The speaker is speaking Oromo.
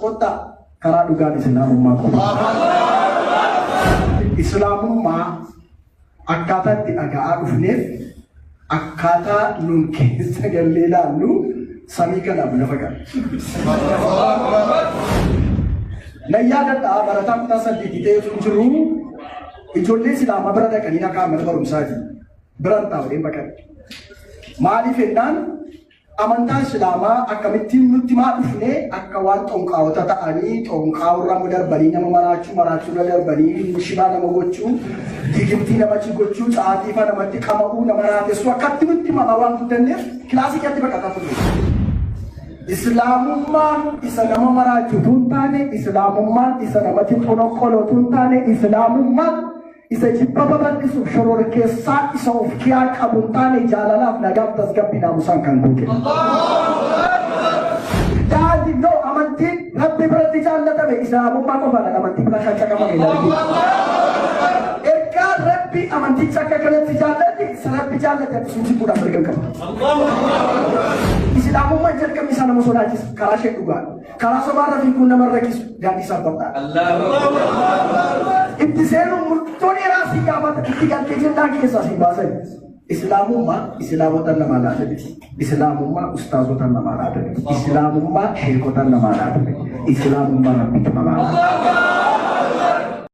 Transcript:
Kottaa karaa dhugaan Islaamummaa qofa. Islaamummaa akkaataa itti dhaga'aa dhufneef akkaataa nun keessa gallee ilaallu samii kanaaf lafa kana. Nan yaadadha, barataa kutaa saddeetii ta'ee osoo jiru ijoollee Islaamaa bira dhaqanii nakaa mana barumsaati. Biraan taa'uudhaan baqadhe. Maaliif jennaan, amantaa Islaamaa akkamittiin nutti maa dhufne, akka waan xonqaa'ota ta'anii, xonqaa'urra darbanii nama maraachuu, maraachuurra darbanii shibaa nama gochuu, digimtii namatti gochuu, caatii fa namatti qama'uu, nama raatessuu akkatti nutti himamaa waan guddanneef kilaasii keessatti baqataa turre. Islaamummaan isa nama maraachuu tun taane, Islaamummaan isa namatti xonoqqoloo tun taane, Islaamummaan isa jibba babal'isuuf shororkeessaa isa of kiyaa qabu hin taane, jaalalaaf, nagaaf, tasgabbii, naamusaan kan guute. Daandii no amantiin Rabbi biratti jaallatame Islaamummaa qofaadha, amantii bira kan caqafame hin arginu. Ergaa Rabbi amanticha akka kanatti jaallate, isa Rabbi jaallate ati sun jibbuudhaaf mirga hin qabdu. Islaamummaan jalqabni isaa nama sodaachisa, karaa ishee dhugaadha. Karaa sobaarra fiiguun nama rakkisu, daandii isaa bal'aadha. Itti seenuun murtoo dheeraa si gaafata, itti galtee jennaan keessaa si baasan. Islaamummaa Islaamota namaa laata miti. Islaamummaa ustaazota namaa laata miti. Islaamummaa sheekota namaa laata miti. Islaamummaa Rabbitu namaa laata.